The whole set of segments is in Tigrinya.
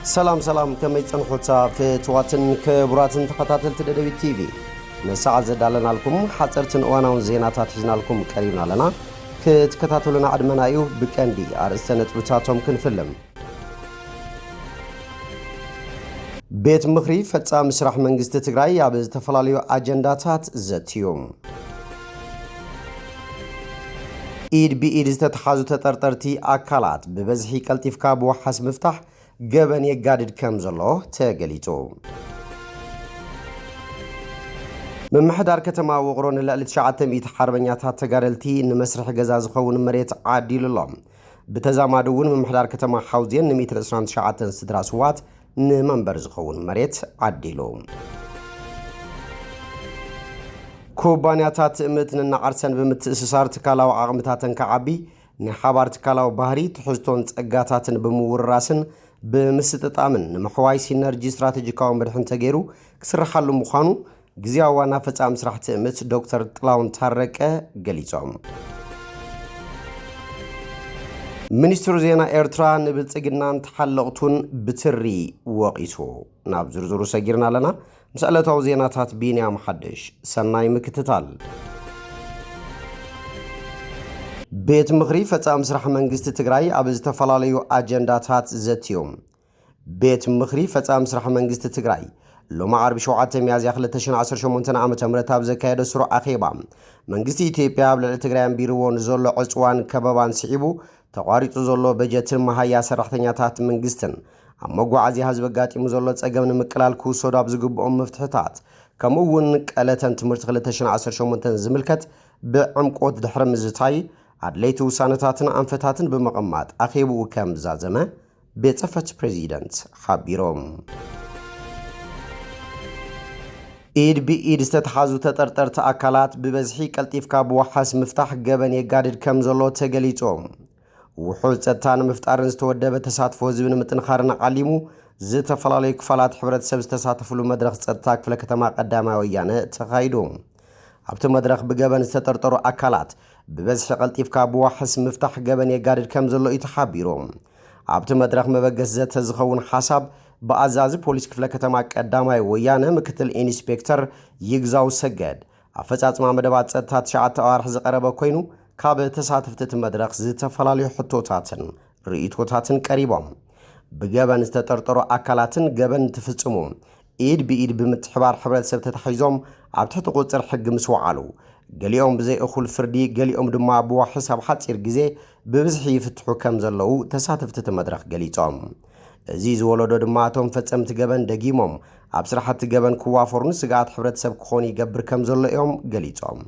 ሰላም ሰላም፣ ከመይ ጸንሑታ ፍትዋትን ክቡራትን ተኸታተልቲ ደደቢት ቲቪ? ንሰዓት ዘዳለናልኩም ሓጸርትን እዋናውን ዜናታት ሒዝናልኩም ቀሪብና ኣለና። ክትከታተሉና ዕድመና እዩ። ብቀንዲ ኣርእስተ ነጥብታቶም ክንፍልም። ቤት ምኽሪ ፈጻሚ ስራሕ መንግስቲ ትግራይ ኣብ ዝተፈላለዩ ኣጀንዳታት ዘትዩ። ኢድ ብኢድ ዝተተሓዙ ተጠርጠርቲ ኣካላት ብበዝሒ ቀልጢፍካ ብወሓስ ምፍታሕ ገበን የጋድድ ከም ዘሎ ተገሊጹ። ምምሕዳር ከተማ ውቕሮ ንልዕሊ ትሽዓተ ሚእቲ ሓርበኛታት ተጋደልቲ ንመስርሒ ገዛ ዝኸውን መሬት ዓዲሉ ኣሎ። ብተዛማዲ እውን ምምሕዳር ከተማ ሓውዜን ን ሚእትን ዕስራን ትሽዓተን ስድራ ስዋት ንመንበር ዝኸውን መሬት ዓዲሉ። ኩባንያታት ትእምት ንናዓርሰን ብምትእስሳር ትካላዊ ዓቕምታተን ክዓቢ፣ ናይ ሓባር ትካላዊ ባህሪ፣ ትሕዝቶን ጸጋታትን ብምውርራስን ብምስጥጣምን ንምሕዋይ ሲነርጂ ስትራቴጂካዊ መድሕን ተገይሩ ክስርሓሉ ምዃኑ ግዝያዊ ዋና ፈጻሚ ስራሕ ትእምት ዶክተር ጥላሁን ታረቀ ገሊጾም። ሚኒስትሪ ዜና ኤርትራ ንብልጽግናን ተሓለቕቱን ብትሪ ወቒሱ። ናብ ዝርዝሩ ሰጊርና ኣለና። ምስ ዕለታዊ ዜናታት ቢንያም ሓድሽ። ሰናይ ምክትታል። ቤት ምኽሪ ፈጻሚ ስራሕ መንግስቲ ትግራይ ኣብ ዝተፈላለዩ ኣጀንዳታት ዘትዩ። ቤት ምኽሪ ፈጻሚ ስራሕ መንግስቲ ትግራይ ሎሚ ዓርቢ ሸውዓተ ሚያዝያ ክልተ ሽሕን ዓሰርተ ሸሞንተን ዓመተ ምህረት ኣብ ዘካየዶ ስሩዕ ኣኼባ፣ መንግስቲ ኢትዮጵያ ኣብ ልዕሊ ትግራይ ኣንቢርዎ ንዘሎ ዕጽዋን ከበባን ስዒቡ ተቋሪጹ ዘሎ በጀትን መሃያ ሰራሕተኛታት መንግስትን ኣብ መጓዓዝያ ህዝቢ ኣጋጢሙ ዘሎ ጸገም ንምቅላል ክውሰዱ ኣብ ዝግብኦም መፍትሕታት፣ ከምኡ እውን ቀለተን ትምህርቲ ክልተ ሽሕን ዓሰርተ ሸሞንተን ዝምልከት ብዕምቆት ድሕሪ ምዝታይ፣ ኣድለይቲ ውሳነታትን ኣንፈታትን ብምቕማጥ ኣኼብኡ ከም ዝዛዘመ ቤት ጽሕፈት ፕሬዚደንት ሓቢሮም። ኢድ ብኢድ ዝተተሓዙ ተጠርጠርቲ ኣካላት ብበዝሒ ቀልጢፍካ ብወሓስ ምፍታሕ ገበን የጋድድ ከም ዘሎ ተገሊጹ። ውሑድ ጸጥታ ንምፍጣርን ዝተወደበ ተሳትፎ ህዝቢ ንምጥንኻርን ዓሊሙ ዝተፈላለዩ ክፋላት ሕብረተሰብ ዝተሳተፍሉ መድረኽ ጸጥታ ክፍለ ከተማ ቀዳማይ ወያነ ተኻይዱ። ኣብቲ መድረኽ ብገበን ዝተጠርጠሩ ኣካላት ብበዝሒ ቀልጢፍካ ብዋሕስ ምፍታሕ ገበን የጋድድ ከም ዘሎ እዩ ተሓቢሩ። ኣብቲ መድረኽ መበገሲ ዘተ ዝኸውን ሓሳብ ብኣዛዚ ፖሊስ ክፍለ ከተማ ቀዳማይ ወያነ ምክትል ኢንስፔክተር ይግዛው ሰገድ ኣፈጻጽማ መደባት ጸጥታ ትሽዓተ ኣዋርሕ ዝቐረበ ኮይኑ፣ ካብ ተሳተፍቲ እቲ መድረኽ ዝተፈላለዩ ሕቶታትን ርእይቶታትን ቀሪቦም። ብገበን ዝተጠርጠሩ ኣካላትን ገበን እንትፍጽሙ ኢድ ብኢድ ብምትሕባር ሕብረተሰብ ተታሒዞም ኣብ ትሕቲ ቁጽር ሕጊ ምስ ወዓሉ፣ ገሊኦም ብዘይ እኹል ፍርዲ፣ ገሊኦም ድማ ብዋሕስ ኣብ ሓጺር ግዜ ብብዝሒ ይፍትሑ ከም ዘለዉ ተሳተፍቲ እቲ መድረኽ ገሊጾም። እዚ ዝወለዶ ድማ እቶም ፈጸምቲ ገበን ደጊሞም ኣብ ስራሕቲ ገበን ክዋፈሩን ስግኣት ሕብረተሰብ ክኾኑ ይገብር ከም ዘሎ እዮም ገሊጾም።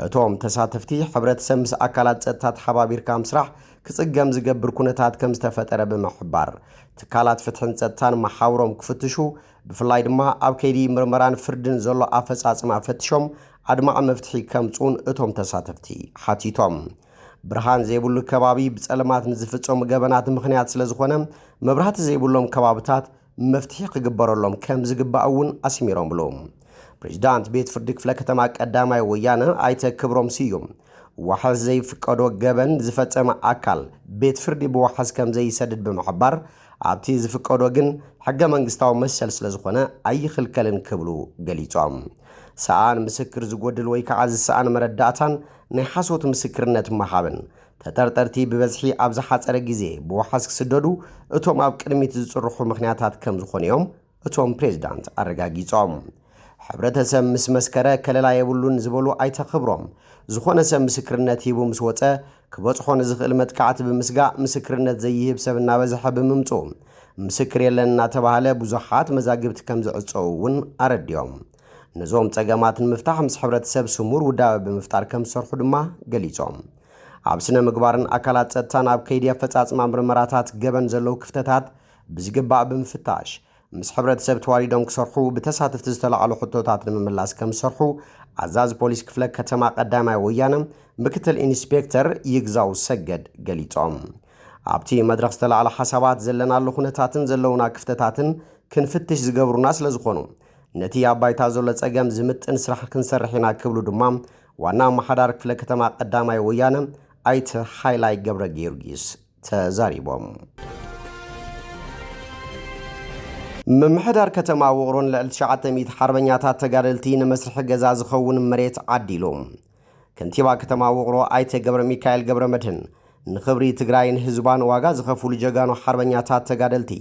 እቶም ተሳተፍቲ፣ ሕብረተሰብ ምስ ኣካላት ጸጥታ ተሓባቢርካ ምስራሕ ክጽገም ዝገብር ኩነታት ከም ዝተፈጠረ ብምሕባር፣ ትካላት ፍትሕን ጸጥታን መሓውሮም ክፍትሹ፣ ብፍላይ ድማ ኣብ ከይዲ ምርመራን ፍርድን ዘሎ ኣፈጻጽማ ፈትሾም ኣድማዒ መፍትሒ ከምጽኡን እቶም ተሳተፍቲ ሓቲቶም። ብርሃን ዘይብሉ ከባቢ ብጸለማት ንዝፍጸሙ ገበናት ምኽንያት ስለ ዝኾነ፣ መብራህቲ ዘይብሎም ከባብታት መፍትሒ ክግበረሎም ከም ዝግባእ እውን ኣስሚሮምሉ። ፕሬዚዳንት ቤት ፍርዲ ክፍለ ከተማ ቀዳማይ ወያነ ኣይተ ክብሮም ስዩም፣ ዋሕስ ዘይፍቀዶ ገበን ዝፈጸመ ኣካል ቤት ፍርዲ ብዋሕስ ከም ዘይሰድድ ብምሕባር፣ ኣብቲ ዝፍቀዶ ግን ሕገ መንግስታዊ መሰል ስለ ዝኾነ ኣይኽልከልን ክብሉ ገሊጾም። ሰኣን ምስክር ዝጎድል ወይ ከዓ ዝሰኣን መረዳእታን ናይ ሓሶት ምስክርነት ምሃብን፣ ተጠርጠርቲ ብበዝሒ ኣብ ዝሓጸረ ግዜ ብዋሕስ ክስደዱ እቶም ኣብ ቅድሚት ዝጽርሑ ምኽንያታት ከም ዝኾኑ እዮም እቶም ፕሬዚዳንት ኣረጋጊጾም። ሕብረተሰብ ምስ መስከረ ከለላ የብሉን ዝበሉ ኣይተ ክብሮም፣ ዝኾነ ሰብ ምስክርነት ሂቡ ምስ ወጸ ክበጽሖ ንዝኽእል መጥቃዕቲ ብምስጋእ ምስክርነት ዘይህብ ሰብ እናበዝሐ ብምምጽኡ፣ ምስክር የለን እናተባህለ ብዙሓት መዛግብቲ ከም ዝዕጸዉ እውን ኣረዲኦም። ነዞም ጸገማት ንምፍታሕ ምስ ሕብረተሰብ ስሙር ውዳበ ብምፍጣር ከም ዝሰርሑ ድማ ገሊጾም። ኣብ ስነ ምግባርን ኣካላት ጸጥታን ኣብ ከይዲ ኣፈጻጽማ ምርመራታት ገበን ዘለዉ ክፍተታት ብዝግባእ ብምፍታሽ፣ ምስ ሕብረተሰብ ተዋዲዶም ክሰርሑ ብተሳተፍቲ ዝተላዕሉ ሕቶታት ንምምላስ ከም ዝሰርሑ ኣዛዚ ፖሊስ ክፍለ ከተማ ቀዳማይ ወያነ ምክትል ኢንስፔክተር ይግዛው ሰገድ ገሊጾም። ኣብቲ መድረኽ ዝተላዕለ ሓሳባት ዘለናሉ ኩነታትን ዘለውና ክፍተታትን ክንፍትሽ ዝገብሩና ስለ ዝኾኑ፣ ነቲ ኣብ ባይታ ዘሎ ጸገም ዝምጥን ስራሕ ክንሰርሕ ኢና ክብሉ ድማ ዋና ኣመሓዳሪ ክፍለ ከተማ ቀዳማይ ወያነ ኣይተ ሃይላይ ገብረ ጊዮርጊስ ተዛሪቦም። ምምሕዳር ከተማ ውቕሮ ንልዕሊ ትሽዓተ ሚእቲ ሓርበኛታት ተጋደልቲ ንመስርሒ ገዛ ዝኸውን መሬት ዓዲሉ። ከንቲባ ከተማ ውቕሮ ኣይተ ገብረ ሚካኤል ገብረ መድህን፣ ንኽብሪ ትግራይን ህዝባን ዋጋ ዝኸፍሉ ጀጋኑ ሓርበኛታት ተጋደልቲ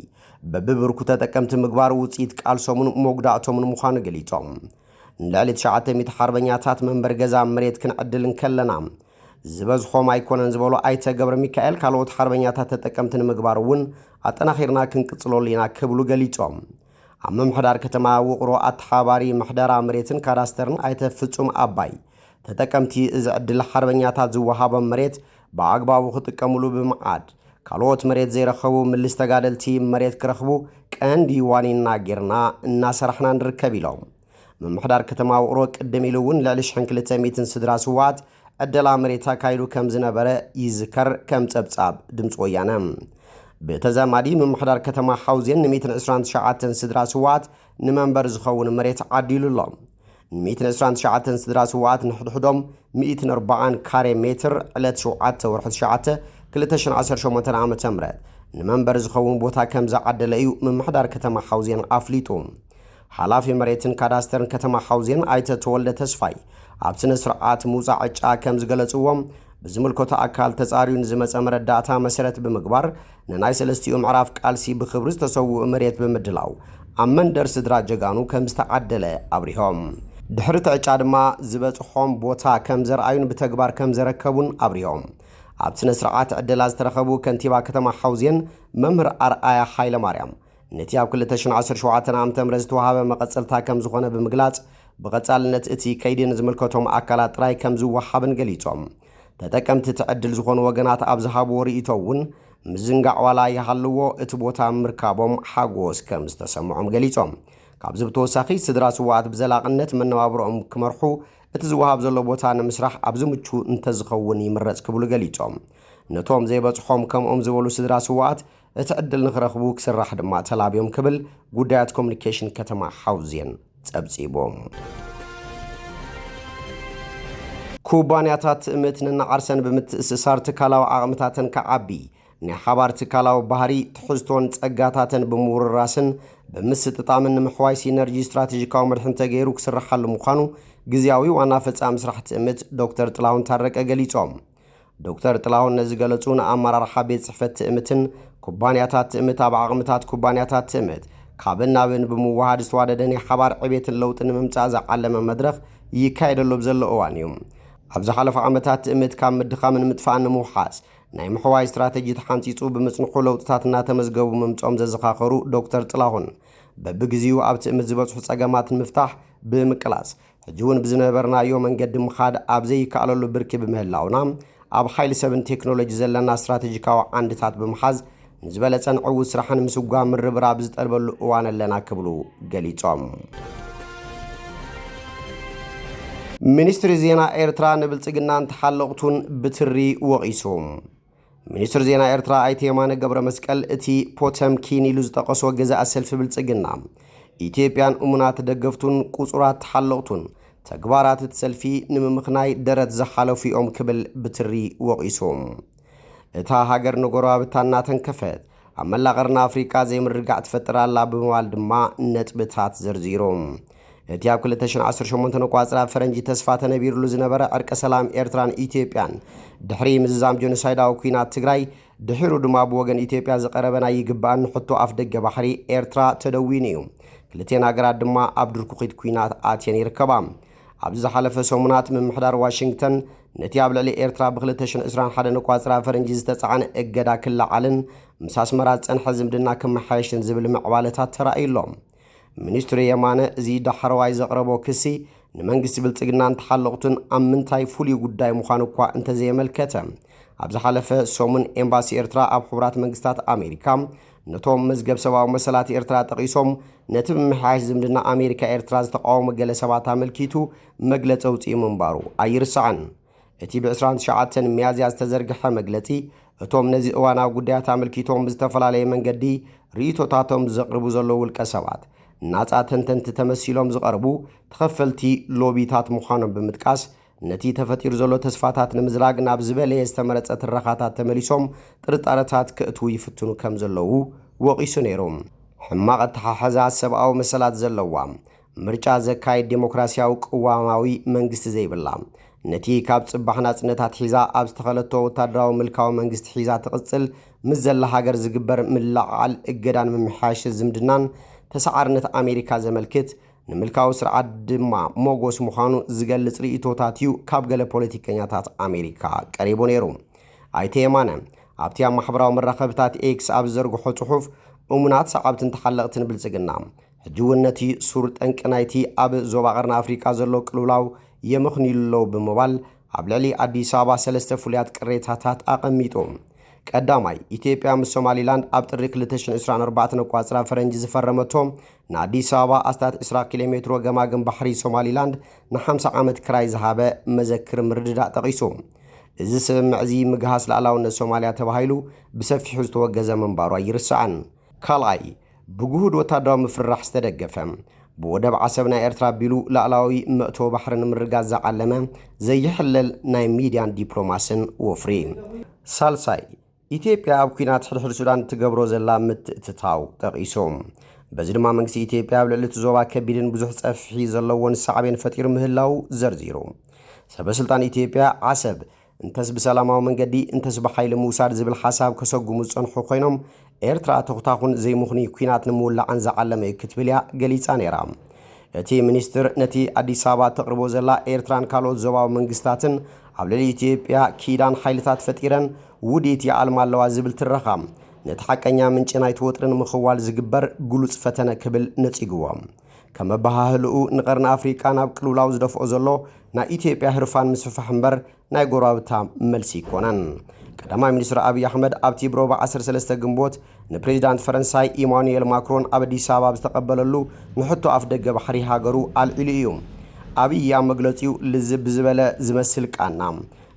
በብብርኩ ተጠቀምቲ ምግባር ውፅኢት ቃልሶምን መጉዳእቶምን ምዃኑ ገሊጾም። ንልዕሊ ትሽዓተ ሚእቲ ሓርበኛታት መንበሪ ገዛ መሬት ክንዕድል እንከለና፣ ዝበዝሖም ኣይኮነን ዝበሉ ኣይተ ገብረ ሚካኤል፣ ካልኦት ሓርበኛታት ተጠቀምቲ ንምግባር እውን ኣጠናኺርና ክንቅጽለሉ ኢና ክብሉ ገሊጾም። ኣብ ምምሕዳር ከተማ ውቕሮ ኣተሓባሪ ምሕደራ መሬትን ካዳስተርን ኣይተ ፍጹም ኣባይ፣ ተጠቀምቲ እዚ ዕድል ሓርበኛታት ዝወሃቦም መሬት ብኣግባቡ ክጥቀምሉ ብምዓድ፣ ካልኦት መሬት ዘይረኸቡ ምልስ ተጋደልቲ መሬት ክረኽቡ ቀንዲ ዋኒንና ጌርና እናሰራሕና ንርከብ ኢሎም። ምምሕዳር ከተማ ውቕሮ ቅድም ኢሉ እውን ልዕሊ ሽሕን ክልተ ሚእትን ስድራ ስውኣት ዕደላ መሬት ኣካይዱ ከም ዝነበረ ይዝከር፣ ከም ጸብጻብ ድምፂ ወያነ። ብተዛማዲ ምምሕዳር ከተማ ሓውዜን ን ሚእትን ዕስራን ትሽዓተን ስድራ ስውኣት ንመንበሪ ዝኸውን መሬት ዓዲሉ ኣሎ። ን ሚእትን ዕስራን ትሽዓተን ስድራ ስውኣት ንሕድሕዶም ሚእትን ኣርባዓን ካሬ ሜትር ዕለት ሸውዓተ ወርሒ ትሽዓተ ክልተ ሽሕን ዓሰርተ ሸሞንተን ዓመተ ምህረት ንመንበሪ ዝኸውን ቦታ ከም ዝዓደለ እዩ ምምሕዳር ከተማ ሓውዜን ኣፍሊጡ። ሓላፊ መሬትን ካዳስተርን ከተማ ሓውዜን ኣይተ ተወልደ ተስፋይ፣ ኣብ ስነ ስርዓት ምውፃእ ዕጫ ከም ዝገለፅዎም፣ ብዝምልከቶ ኣካል ተፃርዩ ንዝመፀ መረዳእታ መሰረት ብምግባር፣ ንናይ ሰለስቲኡ ምዕራፍ ቃልሲ ብኽብሪ ዝተሰውኡ መሬት ብምድላው፣ ኣብ መንደር ስድራ ጀጋኑ ከም ዝተዓደለ ኣብሪሆም። ድሕሪ እቲ ዕጫ ድማ ዝበፅሖም ቦታ ከም ዘርኣዩን ብተግባር ከም ዘረከቡን ኣብሪሆም። ኣብ ስነ ስርዓት ዕደላ ዝተረኸቡ ከንቲባ ከተማ ሓውዜን መምህር ኣርኣያ ሓይለ ማርያም፣ ነቲ ኣብ ክልተ ሽሕን ዓሰርተ ሸውዓተን ዓመተ ምህረት ዝተዋሃበ መቐጸልታ ከም ዝኾነ ብምግላጽ፣ ብቐጻልነት እቲ ከይዲ ንዝምልከቶም ኣካላት ጥራይ ከም ዝወሃብን ገሊጾም። ተጠቀምቲ እቲ ዕድል ዝኾኑ ወገናት ኣብ ዝሃብዎ ርእይቶ እውን፣ ምዝንጋዕ ዋላ ይሃልዎ፣ እቲ ቦታ ምርካቦም ሓጎስ ከም ዝተሰምዖም ገሊጾም። ካብዚ ብተወሳኺ፣ ስድራ ስውኣት ብዘላቕነት መነባብሮኦም ክመርሑ፣ እቲ ዝወሃብ ዘሎ ቦታ ንምስራሕ ኣብ ዝምቹ እንተዝኸውን ይምረጽ ክብሉ ገሊጾም። ነቶም ዘይበጽሖም ከምኦም ዝበሉ ስድራ ስውኣት፣ እቲ ዕድል ንኽረኽቡ ክስራሕ ድማ ተላብዮም ክብል ጉዳያት ኮሙኒኬሽን ከተማ ሓውዜን ጸብጺቡ። ኩባንያታት ትእምት ነናዓርሰን ብምትእስሳር ትካላዊ ዓቕምታተን ክዓቢ፣ ናይ ሓባር ትካላዊ ባህሪ፣ ትሕዝቶን ጸጋታተን ብምውርራስን ብምስጥጣምን ንምሕዋይ ሲነርጂ ስትራቴጂካዊ መድሕን ተገይሩ ክስርሓሉ ምዃኑ ግዝያዊ ዋና ፈጻሚ ስራሕ ትእምት ዶክተር ጥላሁን ታረቀ ገሊጾም። ዶክተር ጥላሁን ነዚ ገለጹ፣ ንኣመራርሓ ቤት ጽሕፈት ትእምትን ኩባንያታት ትእምት ኣብ ዓቕምታት ኩባንያታት ትእምት ካብን ናብን ብምውሃድ ዝተዋደደ ናይ ሓባር ዕቤትን ለውጥን ንምምጻእ ዝዓለመ መድረኽ ይካየደሉ ኣብ ዘሎ እዋን እዩ። ኣብ ዝሓለፉ ዓመታት ትእምት ካብ ምድኻምን ምጥፋእን ንምውሓስ ናይ ምሕዋይ ስትራተጂ ተሓንጺጹ ብምጽንሑ ለውጥታት እናተመዝገቡ ምምጾም ዘዘኻኸሩ ዶክተር ጥላሁን፣ በብግዚኡ ኣብ ትእምት ዝበጽሑ ጸገማት ንምፍታሕ ብምቅላስ ሕጂ እውን ብዝነበርናዮ መንገዲ ምኻድ ኣብ ዘይከኣለሉ ብርኪ ብምህላውና፣ ኣብ ሓይሊ ሰብን ቴክኖሎጂ ዘለና ስትራቴጂካዊ ዓንድታት ብምሓዝ፣ ንዝበለጸን ዕዉት ስራሕን ምስጓም ምርብራብ ዝጠልበሉ እዋን ኣለና ክብሉ ገሊጾም። ሚኒስትሪ ዜና ኤርትራ ንብልጽግናን ተሓለቕቱን ብትሪ ወቒሱ። ሚኒስትር ዜና ኤርትራ ኣይተ የማነ ገብረ መስቀል፣ እቲ ፖተምኪን ኢሉ ዝጠቐሶ ገዛኢ ሰልፊ ብልጽግና፣ ኢትዮጵያን እሙናት ደገፍቱን ቁጹራት ተሓለቕቱን ተግባራት እቲ ሰልፊ ንምምኽናይ ደረት ዝሓለፉ እዮም ክብል ብትሪ ወቒሱ። እታ ሃገር ንጎረባብታ እናተንከፈት ኣብ መላእ ቀርኒ ኣፍሪቃ ዘይምርግጋእ ትፈጥር ኣላ ብምባል ድማ ነጥብታት ዘርዚሩ። እቲ ኣብ ክልተ ሽሕን ዓሰርተ ሸሞንተን ኣቋጽራ ፈረንጂ ተስፋ ተነቢርሉ ዝነበረ ዕርቀ ሰላም ኤርትራን ኢትዮጵያን ድሕሪ ምዝዛም ጀኖሳይዳዊ ኲናት ትግራይ፣ ድሒሩ ድማ ብወገን ኢትዮጵያ ዝቐረበ ናይ ይግባኣኒ ሕቶ ኣፍ ደገ ባሕሪ ኤርትራ ተደዊኑ እዩ። ክልቴን ሃገራት ድማ ኣብ ድርኩኺት ኲናት ኣትየን ይርከባ። ኣብዚ ዝሓለፈ ሰሙናት ምምሕዳር ዋሽንግተን ነቲ ኣብ ልዕሊ ኤርትራ ብ ክልተ ሽሕን ዕስራን ሓደን ኣቋጽራ ፈረንጂ ዝተጻዕነ እገዳ ክለዓልን ምስ ኣስመራ ዝጸንሐ ዝምድና ክመሓየሽን ዝብል ምዕባለታት ተራእዩ ኣሎ። ሚኒስትሪ የማነ እዚ ዳሕረዋይ ዘቕረቦ ክሲ ንመንግስቲ ብልጽግናን ተሓለቕቱን ኣብ ምንታይ ፍሉይ ጉዳይ ምዃኑ እኳ እንተዘየመልከተ፣ ኣብ ዝሓለፈ ሰሙን ኤምባሲ ኤርትራ ኣብ ሕቡራት መንግስታት ኣሜሪካ ነቶም መዝገብ ሰብኣዊ መሰላት ኤርትራ ጠቒሶም ነቲ ምምሕያሽ ዝምድና ኣሜሪካ ኤርትራ ዝተቃወሙ ገለ ሰባት ኣመልኪቱ መግለጺ ኣውጺኡ ምንባሩ ኣይርሳዕን። እቲ ብ ዕስራን ትሽዓተን ሚያዝያ ዝተዘርግሐ መግለጺ፣ እቶም ነዚ እዋናዊ ጉዳያት ኣመልኪቶም ብዝተፈላለየ መንገዲ ርእይቶታቶም ዘቕርቡ ዘለዉ ውልቀ ሰባት፣ ናጻ ተንተንቲ ተመሲሎም ዝቐርቡ ተኸፈልቲ ሎቢታት ምዃኖም ብምጥቃስ፣ ነቲ ተፈጢሩ ዘሎ ተስፋታት ንምዝራግ ናብ ዝበለየ ዝተመረጸ ትረኻታት ተመሊሶም ጥርጣረታት ከእትዉ ይፍትኑ ከም ዘለዉ ወቒሱ ነይሩ። ሕማቕ ኣተሓሕዛ ሰብኣዊ መሰላት ዘለዋ፣ ምርጫ ዘካይድ ዴሞክራሲያዊ ቅዋማዊ መንግስቲ ዘይብላ፣ ነቲ ካብ ጽባሕ ናጽነት ኣትሒዛ ኣብ ዝተኸለቶ ወታደራዊ ምልካዊ መንግስቲ ሒዛ ትቕጽል ምስ ዘላ ሃገር ዝግበር ምልዕዓል እገዳን ምምሕያሽ ዝምድናን ተሰዓርነት ኣሜሪካ ዘመልክት፣ ንምልካዊ ስርዓት ድማ ሞጎስ ምዃኑ ዝገልጽ ርእይቶታት እዩ ካብ ገለ ፖለቲከኛታት ኣሜሪካ ቀሪቡ ነይሩ። ኣይተ የማነ ኣብቲ ኣብ ማሕበራዊ መራኸብታት ኤክስ ኣብ ዝዘርግሖ ጽሑፍ፣ እሙናት ሰዓብትን ተሓለቕትን ብልጽግና፣ ሕጂ እውን ነቲ ሱር ጠንቂ ናይቲ ኣብ ዞባ ቀርኒ ኣፍሪቃ ዘሎ ቅልውላው የመኽንዩሉ ኣለዉ ብምባል፣ ኣብ ልዕሊ ኣዲስ ኣበባ ሰለስተ ፍሉያት ቅሬታታት ኣቐሚጡ። ቀዳማይ፣ ኢትዮጵያ ምስ ሶማሊላንድ ኣብ ጥሪ ክልተ ሽሕን ዕስራን ኣርባዕተን ኣቋጽራ ፈረንጂ ዝፈረመቶ ንኣዲስ ኣበባ ኣስታት ዕስራ ኪሎ ሜትሮ ገማግም ባሕሪ ሶማሊላንድ ንሓምሳ ዓመት ክራይ ዝሃበ መዘክር ምርድዳእ ጠቒሱ። እዚ ስምምዕ እዚ ምግሃስ ሉዓላውነት ሶማልያ ተባሂሉ ብሰፊሑ ዝተወገዘ ምንባሩ ኣይርሳዕን። ካልኣይ፣ ብግሁድ ወታደራዊ ምፍርራሕ ዝተደገፈ፣ ብወደብ ዓሰብ ናይ ኤርትራ ኣቢሉ ሉዓላዊ መእተዊ ባሕሪ ንምርጋጽ ዝዓለመ ዘይሕለል ናይ ሚድያን ዲፕሎማስን ወፍሪ። ሳልሳይ፣ ኢትዮጵያ ኣብ ኲናት ሕድሕድ ሱዳን እትገብሮ ዘላ ምትእትታው ጠቒሱ። በዚ ድማ መንግስቲ ኢትዮጵያ ኣብ ልዕሊ እቲ ዞባ ከቢድን ብዙሕ ጸፍሒ ዘለዎን ሳዕቤን ፈጢሩ ምህላዉ ዘርዚሩ። ሰበ ስልጣን ኢትዮጵያ ዓሰብ እንተስ ብሰላማዊ መንገዲ እንተስ ብሓይሊ ምውሳድ ዝብል ሓሳብ ከሰጉሙ ዝጸንሑ ኮይኖም፣ ኤርትራ ተኹታኹን ዘይምኽኑይ ኲናት ንምውላዕን ዝዓለመ እዩ ክትብል እያ ገሊጻ ነይራ። እቲ ሚኒስትር ነቲ ኣዲስ ኣበባ እተቕርቦ ዘላ ኤርትራን ካልኦት ዞባዊ መንግስታትን ኣብ ልዕሊ ኢትዮጵያ ኪዳን ሓይልታት ፈጢረን ውዲት ይኣልማ ኣለዋ ዝብል ትረኻ፣ ነቲ ሓቀኛ ምንጪ ናይቲ ወጥሪ ንምኽዋል ዝግበር ግሉጽ ፈተነ ክብል ነጺግዎ። ከም መበሃህልኡ ንቐርኒ ኣፍሪቃ ናብ ቅልውላው ዝደፍኦ ዘሎ ናይ ኢትዮጵያ ህርፋን ምስፍፋሕ እምበር ናይ ጎረባብታ መልሲ ኣይኮነን። ቀዳማይ ሚኒስትር ኣብይ ኣሕመድ ኣብቲ ብሮባ ዓሰርተ ሰለስተ ግንቦት ንፕሬዚዳንት ፈረንሳይ ኢማኑኤል ማክሮን ኣብ ኣዲስ ኣበባ ዝተቐበለሉ ንሕቶ ኣፍ ደገ ባሕሪ ሃገሩ ኣልዒሉ እዩ። ኣብይ ኣብ መግለጺኡ ልዝብ ብዝበለ ዝመስል ቃና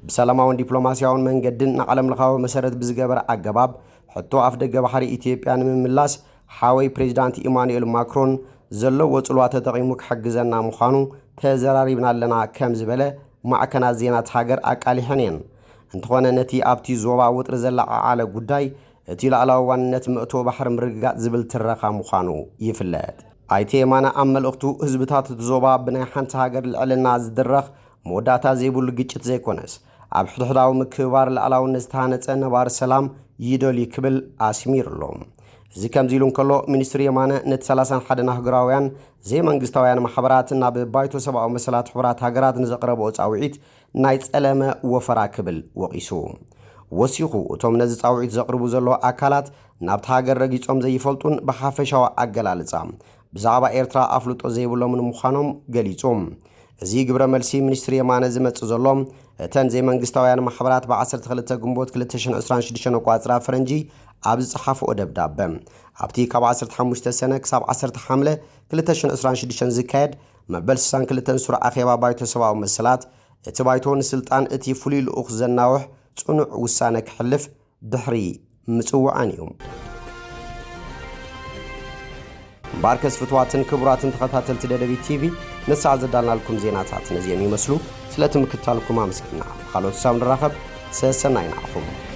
ብሰላማውን ዲፕሎማስያውን መንገድን ንዓለም ለኻዊ መሰረት ብዝገበረ ኣገባብ ሕቶ ኣፍ ደገ ባሕሪ ኢትዮጵያ ንምምላስ ሓወይ ፕሬዚዳንት ኢማኑኤል ማክሮን ዘለዎ ጽልዋ ተጠቒሙ ክሕግዘና ምዃኑ ተዘራሪብና ኣለና ከም ዝበለ ማዕከናት ዜና እቲ ሃገር ኣቃሊሐን እየን። እንተኾነ ነቲ ኣብቲ ዞባ ወጥሪ ዘለዓዓለ ጉዳይ እቲ ሉዓላዊ ዋንነት መእተዊ ባሕሪ ምርግጋጽ ዝብል ትረኻ ምዃኑ ይፍለጥ። ኣይተ የማነ ኣብ መልእኽቱ ህዝብታት እቲ ዞባ ብናይ ሓንቲ ሃገር ልዕልና ዝድረኽ መወዳእታ ዘይብሉ ግጭት ዘይኮነስ ኣብ ሕድሕዳዊ ምክብባር ሉዓላውነት ዝተሃነጸ ነባሪ ሰላም ይደልዩ ክብል ኣስሚሩ ኣሎ። እዚ ከምዚ ኢሉ እንከሎ ሚኒስትር የማነ ነቲ ሰላሳን ሓደን ኣህጉራውያን ዘይመንግስታውያን ማሕበራት ናብ ባይቶ ሰብኣዊ መሰላት ሕቡራት ሃገራት ንዘቕረብኦ ጻውዒት ናይ ጸለመ ወፈራ ክብል ወቒሱ። ወሲኹ እቶም ነዚ ጻውዒት ዘቕርቡ ዘለዉ ኣካላት ናብቲ ሃገር ረጊጾም ዘይፈልጡን ብሓፈሻዊ ኣገላልጻ ብዛዕባ ኤርትራ ኣፍልጦ ዘይብሎምን ምዃኖም ገሊጹ። እዚ ግብረ መልሲ ሚኒስትሪ የማነ ዝመጽእ ዘሎ እተን ዘይመንግስታውያን ማሕበራት ብ ዓሰርተ ክልተ ግንቦት ክልተ ሽሕን ዕስራን ሽዱሽተን ኣቋጽራ ፈረንጂ ኣብ ዝጸሓፍኦ ደብዳበ ኣብቲ ካብ ዓሰርተ ሓሙሽተ ሰነ ክሳብ ዓሰርተ ሓምለ ክልተ ሽሕን ዕስራን ሽዱሽተን ዝካየድ መበል ስሳን ክልተን ሱር ኣኼባ ባይቶ ሰብኣዊ መሰላት እቲ ባይቶ ንስልጣን እቲ ፍሉይ ልኡኽ ዘናውሕ ጽኑዕ ውሳነ ክሕልፍ ድሕሪ ምጽውዓን እዩ። እምበኣርከስ ፍትዋትን ክቡራትን ተኸታተልቲ ደደቢት ቲቪ፣ ነሳዕ ዘዳልናልኩም ዜናታት ነዚኦም ይመስሉ። ስለቲ ምክታልኩም ኣመስግና። ብኻልኦት ክሳብ ንራኸብ፣ ሰሰናይ ንዓኹም።